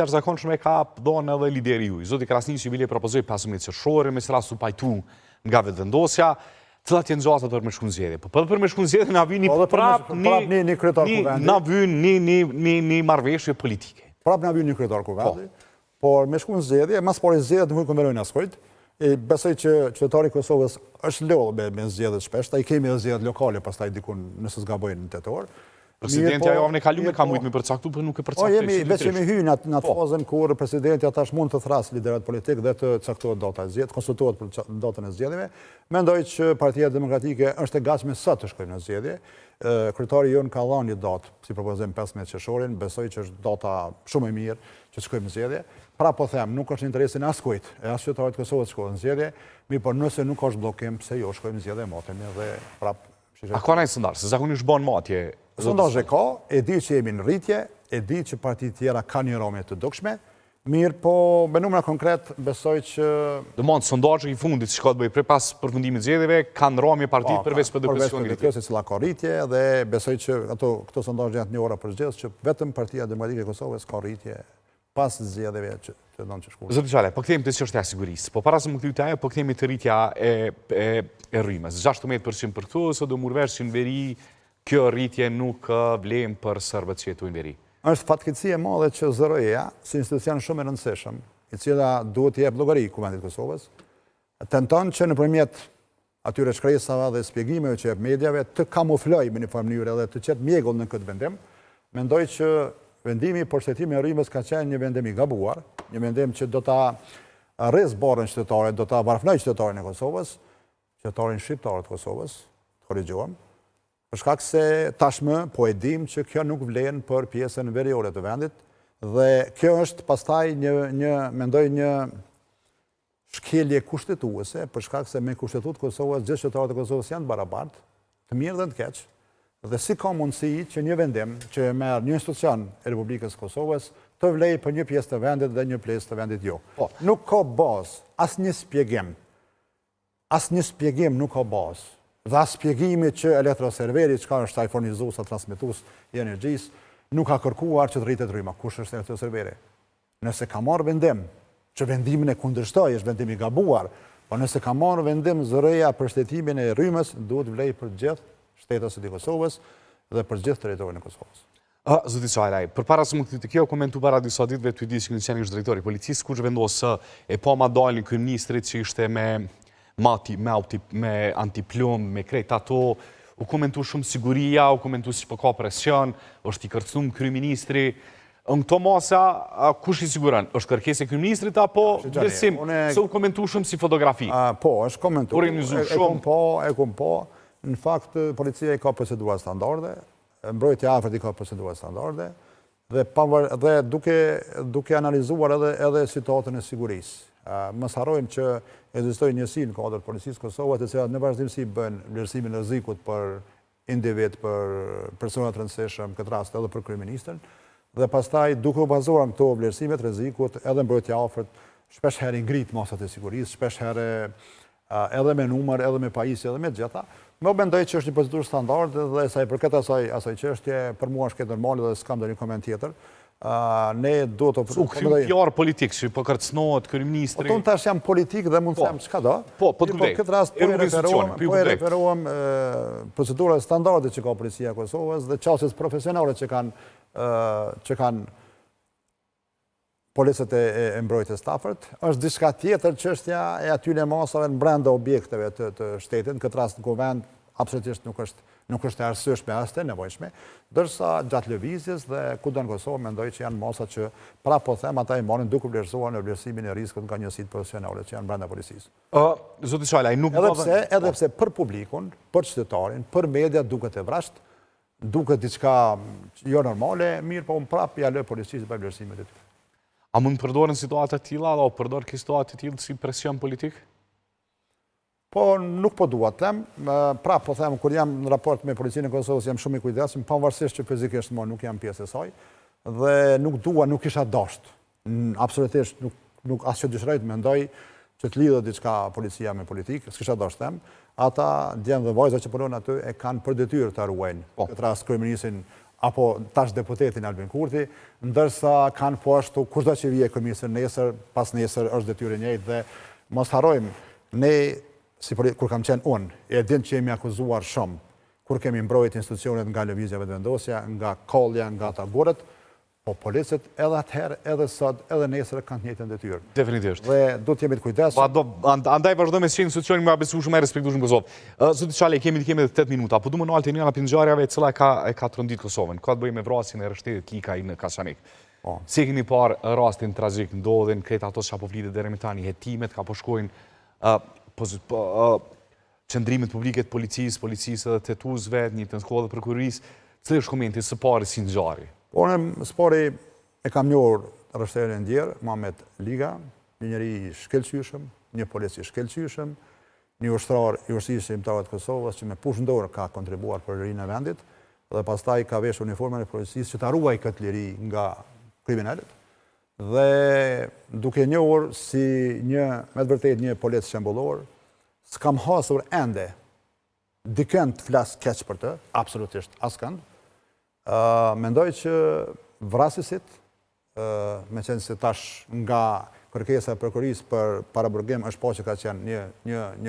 Jashtëzakonshme ka dhënë edhe lideri juj. Zoti Krasniqi bile propozoi 15 qershorin, me ç'rast u pajtu nga Vetëvendosja. Cilat janë gjasat për me shku në zgjedhje? Po për me shku në zgjedhje na vyn po prap një prap një kryetar kuvendi. Na vyn një një një një marrëveshje politike. Prap na vyn një kryetar kuvendi. Po. Por me shku në zgjedhje, ma s'pari zgjedhjet nuk i konvenojnë askujt. E besoj që qytetari i Kosovës është lodhë me, me zgjedhjet shpesh, i kemi edhe zgjedhjet lokale pastaj dikun nëse s'gaboj në tetor. Presidentja javën e kalume ka mujtë me përcaktu, por nuk e përcaktoi. Po jemi, veç jemi hy në atë po. fazën kur presidentja tash mund të thrasë liderat politik dhe të caktohet data e zgjedhjeve, të konsultohet për datën e zgjedhjeve. Mendoj që Partia Demokratike është e gatshme sot të shkojmë në zgjedhje. Kryetari jonë ka dhënë një datë, si propozim 15 qershorin, besoj që është data shumë e mirë që të shkojmë në zgjedhje. Pra po them, nuk është në interesin askujt, e as qytetarit të Kosovës të shkohet në zgjedhje, mirëpo nëse nuk është bllokim, pse jo shkojmë në zgjedhje matemi dhe prapë A ka ndonjë sondazh? Se zakonisht bën matje. Sondazhe ka, e di që jemi në rritje, e di që partitë tjera kanë një ramje të dukshme, mirëpo me numra konkret besoj që... Domethënë, sondazhi i fundit që ka të bëjë prej pas përfundimit zgjedhjeve, kanë ramje partitë po, përveç PDK-së. Përveç PDK-së, e cila ka rritje dhe besoj që ato, këto sondazhe janë të njohura për gjithë, që vetëm Partia Demokratike e Kosovës ka rritje pas zgjedhjeve që të nëntë që shkuar. Zoti Qalaj, po kthehemi te çështja e sigurisë. Po para se me u kthy te ajo, po kthehemi te rritja e, e, e rrymës. 16% për këtu, sot u mor vesh që në veri, kjo rritje nuk vlen për serbët që jetojnë në veri. Është fatkeqësi e madhe që ZRRE-ja, si institucion shumë i rëndësishëm, i cila duhet t'i jep llogari Kuvendit të Kosovës, tenton që nëpërmjet atyre shkresave dhe shpjegimeve që jep mediave të kamuflojë në një farë mënyre dhe të qet mjegull në këtë vendim. Mendoj që vendimi për shtrejtimin e rrymës ka qenë një vendim i gabuar, një vendim që do ta rrisë barrën qytetarit, do ta varfnojë qytetarin e Kosovës, qytetarin shqiptar të Kosovës, të korrigjohem, për shkak se tashmë po e dim që kjo nuk vlen për pjesën veriore të vendit dhe kjo është pastaj një një mendoj një shkelje kushtetuese, për shkak se me Kushtetutë të Kosovës gjithë qytetarët e Kosovës janë të barabartë, të mirë dhe të keq, dhe si ka mundësi që një vendim që e merr një institucion e Republikës së Kosovës të vlejë për një pjesë të vendit dhe një pjesë të vendit jo. Po. Nuk ka bazë, asnjë shpjegim. Asnjë shpjegim nuk ka bazë. Dhe as shpjegimi që Elektroserveri, çka është ai furnizues a transmetues i energjisë, nuk ka kërkuar që të rritet rryma. Kush është Elektroserveri? Nëse ka marrë vendim, që vendimin e kundërshtoj, është vendim i gabuar, po nëse ka marrë vendim ZRRE-ja për shtrejtimin e rrymës, duhet të vlejë për gjithë shtetasit e Kosovës dhe për gjithë territorin e Kosovës. Ah, zoti Qalaj, përpara se me u kthy te kjo, komentu para disa ditëve të di që keni qenë ish drejtor i policisë, kush vendos e pa ma daljen e kryeministrit që ishte me mati, me, auti, me antiplumb, me krejt ato, u komentu shumë siguria, u komentu si po ka presion, është i kërcënum kryeministri, Në këto masa, kush i siguron? Është kërkesë e kryeministrit apo vlerësim? Se u komentu shumë si fotografi. Po, është komentu. U ironizu shumë. E kom pa, e kom pa. Në fakt, policia i ka procedurat standarde, mbrojtja e afërt i ka procedurat standarde, dhe, dhe duke, duke analizuar edhe, edhe situatën e sigurisë. Mos harrojmë që ekzistojnë njësi në kuadër të policisë Kosovës, të cilat në vazhdimësi bëjnë vlerësimin e rrezikut për individ, për persona të rëndësishëm, në këtë rast edhe për kryeministrin, dhe pastaj duke u bazuar në këto vlerësime të rrezikut, edhe mbrojtja e afërt, shpesh herë i ngrit masat e sigurisë, shpesh herë edhe me numër, edhe me pajisje, edhe me të gjitha. Më mendoj që është një procedurë standarde dhe sa i përket asaj asaj çështje, për mua është krejt normale dhe s'kam ndonjë koment tjetër. Ne duhet të... U kthy PR politik, që po kërcënohet kryeministri... Po unë tash jam politik dhe mund të po. them çka do. Po, po të kuptoj. Këtë rast po i referohem, po i referohem procedurave standarde që ka policia e Kosovës dhe qasjes profesionale që kanë që kanë policët e, e, e mbrojtjes të afërt. Është diçka tjetër çështja e atyre masave në brenda objekteve të, të shtetit, në këtë rast në kuvend, absolutisht nuk është nuk është e arsyeshme as e nevojshme, ndërsa gjatë lëvizjes dhe kudo në Kosovë mendoj që janë masa që prapë po them ata i marrin duke vlerësuar në vlerësimin e riskut nga njësitë profesionale që janë brenda policisë. Ë, zoti Qalaj, nuk edhe pse edhe pse për publikun, për qytetarin, për media duket e vrazhdë, duket diçka jo normale, mirëpo unë prapë ia lë policisë të bëjë vlerësimet e tyre. A mund të përdoren situata të tilla apo përdor kjo situatë të tillë si presion politik? Po, nuk po dua të them, prapë po them, kur jam në raport me policinë e Kosovës, jam shumë i kujdesshëm, pavarësisht që fizikisht më nuk jam pjesë e saj, dhe nuk dua, nuk kisha dasht, absolutisht nuk, nuk as që dëshiroj të mendoj që të lidhet diçka policia me politikë, s'kisha dasht të them, ata djem dhe vajza që punojnë aty e kanë për detyrë ta ruajnë. Po. Këtë rast kryeministrin apo tash deputetin Albin Kurti, ndërsa kanë po ashtu kushdo që vjen kryeministër nesër, pasnesër është detyrë e njëjtë dhe mos harrojmë, ne si kur kam qenë unë, e din që jemi akuzuar shumë, kur kemi mbrojt institucionet nga Lëvizja Vetëvendosja, nga kallja, nga ata gurët, po policët edhe atëherë, edhe sot, edhe nesër kanë të njëjtën detyrë. Definitivisht. Dhe duhet të jemi të kujdesshëm. Pa do, andaj vazhdojmë me qenë institucioni më i besueshëm, më i respektueshëm në Kosovë. Zoti Qalaj, kemi kemi edhe 8 minuta. Po du me nalë te njëra prej ngjarjeve e cila ka e ka trondit Kosovën. Ka të bëjë me vrasjen e rreshterit Likaj në Kaçanik. Po. Si e keni parë rastin tragjik, ndodhin krejt ato që po flitet deri më tani, hetimet ka po shkojnë ë po, qëndrimet publike të policisë, policisë edhe të hetuesve, të njëjtën kohë dhe prokurorisë. Cili është komenti së pari si ngjarje? Po unë së pari e kam njohur rreshterin e ndjerë, Muhamet Liga, një njeri i shkëlqyeshëm, një polic i shkëlqyeshëm, një ushtrar i Ushtrisë Çlirimtare të Kosovës që me pushkë në dorë ka kontribuar për lirinë e vendit dhe pastaj ka veshur uniformën e policisë që ta ruajë këtë liri nga kriminalët. Dhe duke njohur si një, me të vërtetë një polic shembullor, s'kam hasur ende dikënd të flas keq për të, absolutisht askënd. Mendoj që vrasësit, meqenëse tash nga kërkesa e prokurorisë për paraburgim është pa që ka qenë një, një, një